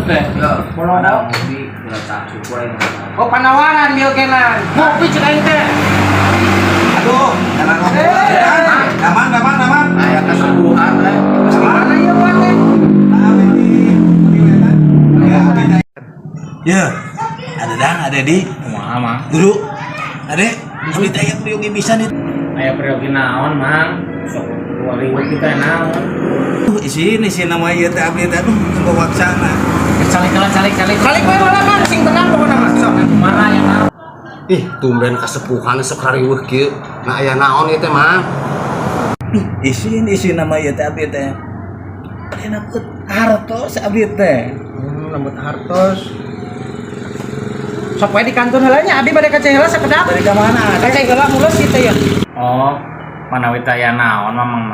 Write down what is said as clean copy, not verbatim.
teh. Ya, Bolong. ada ngopi, udah tak suku. Oh, panawaran bieu kenan. Ngopi cek aing teh. Aduh, jangan ngomong. Eh. Aman, aman, aman. Aya kesembuhan eh. Gimana ya buat teh? Ya, ada dang, ada di. Kumaha, Mang? Guru, ada. Abdi teh aya peryogi bisa nih. Aya peryogi naon, Mang? Sok riweuh kita naon. Isin, isin nama ieu teh abdi teh, aduh, tunggu waksana. Calik lah, calik, calik. Calik we malah, Mang, sing tenang pokokna mah. Sok kumaha ya naon? Ih, tumben kasepuhan sok riweuh kieu. Nah, aya naon ieu teh, Mang? Duh, isin, isin nama ieu teh abdi teh. Enak hartos abdi teh. Lembut hartos. Sok we di kantor heula nya, abi bade ka cai heula sakedap. Dari ka mana? Ka cai heula mulus kitu ya. Oh, manawi teh aya naon, Mamang.